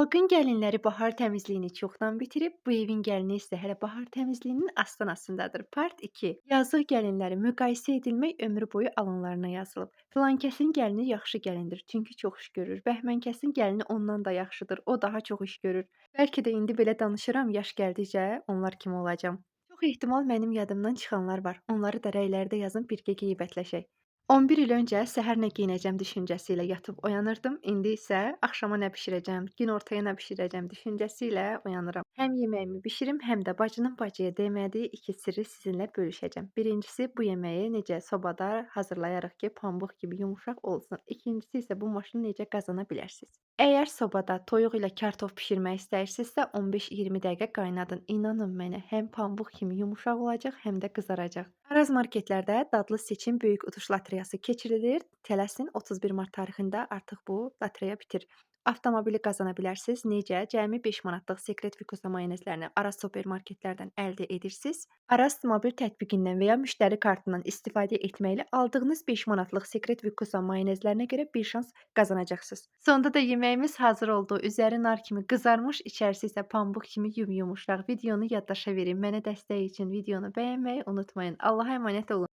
Xalqın gəlinləri bahar təmizliyini çoxdan bitirib, bu evin gəlini isə hələ bahar təmizliyinin astanasındadır. Part 2. Yazıq gəlinləri müqayisə edilmək ömrü boyu alınlarına yazılıb. Filankəsin gəlini yaxşı gəlindir, çünki çox iş görür. Bəhmənkəsin gəlini ondan da yaxşıdır, o daha çox iş görür. Bəlkə də indi belə danışıram, yaş gəldikcə onlar kimi olacam. Çox ehtimal mənim yadımdan çıxanlar var. Onları da rəylərdə yazın, birgə qeybətləşək. 11 il öncə səhər nə geyinəcəm düşüncəsi ilə yatıb oyanırdım. İndi isə axşama nə bişirəcəm, günortaya nə bişirəcəm düşüncəsi ilə oyanıram. Həm yeməyimi bişirim, həm də bacının bacıya demədiyi iki sirri sizinlə bölüşəcəm. Birincisi, bu yeməyi necə sobada hazırlayarıq ki, pambıq kimi yumşaq olsun. İkincisi isə bu maşını necə qazana bilərsiniz. Əgər sobada toyuq ilə kartof bişirmək istəyirsinizsə, 15-20 dəqiqə qaynadın. İnanın mənə, həm pambıq kimi yumşaq olacaq, həm də qızaracaq. Araz marketlərdə dadlı seçim böyük utuş lotereyası keçirilir. Tələsin, 31 mart tarixində artıq bu lotereya bitir. Avtomobili qazana bilərsiniz. Necə? Cəmi 5 manatlıq Sekret Vikusa mayonezlərini Araz supermarketlərdən əldə edirsiniz. Araz mobil tətbiqindən və ya müştəri kartından istifadə etməklə aldığınız 5 manatlıq Sekret Vikusa mayonezlərinə görə bir şans qazanacaqsınız. Sonda da yeməyimiz hazır oldu. Üzəri nar kimi qızarmış, içərisi isə pambıq kimi yumyumuşaq. Videonu yaddaşa verin. Mənə dəstək üçün videonu bəyənməyi unutmayın. Allaha əmanət olun.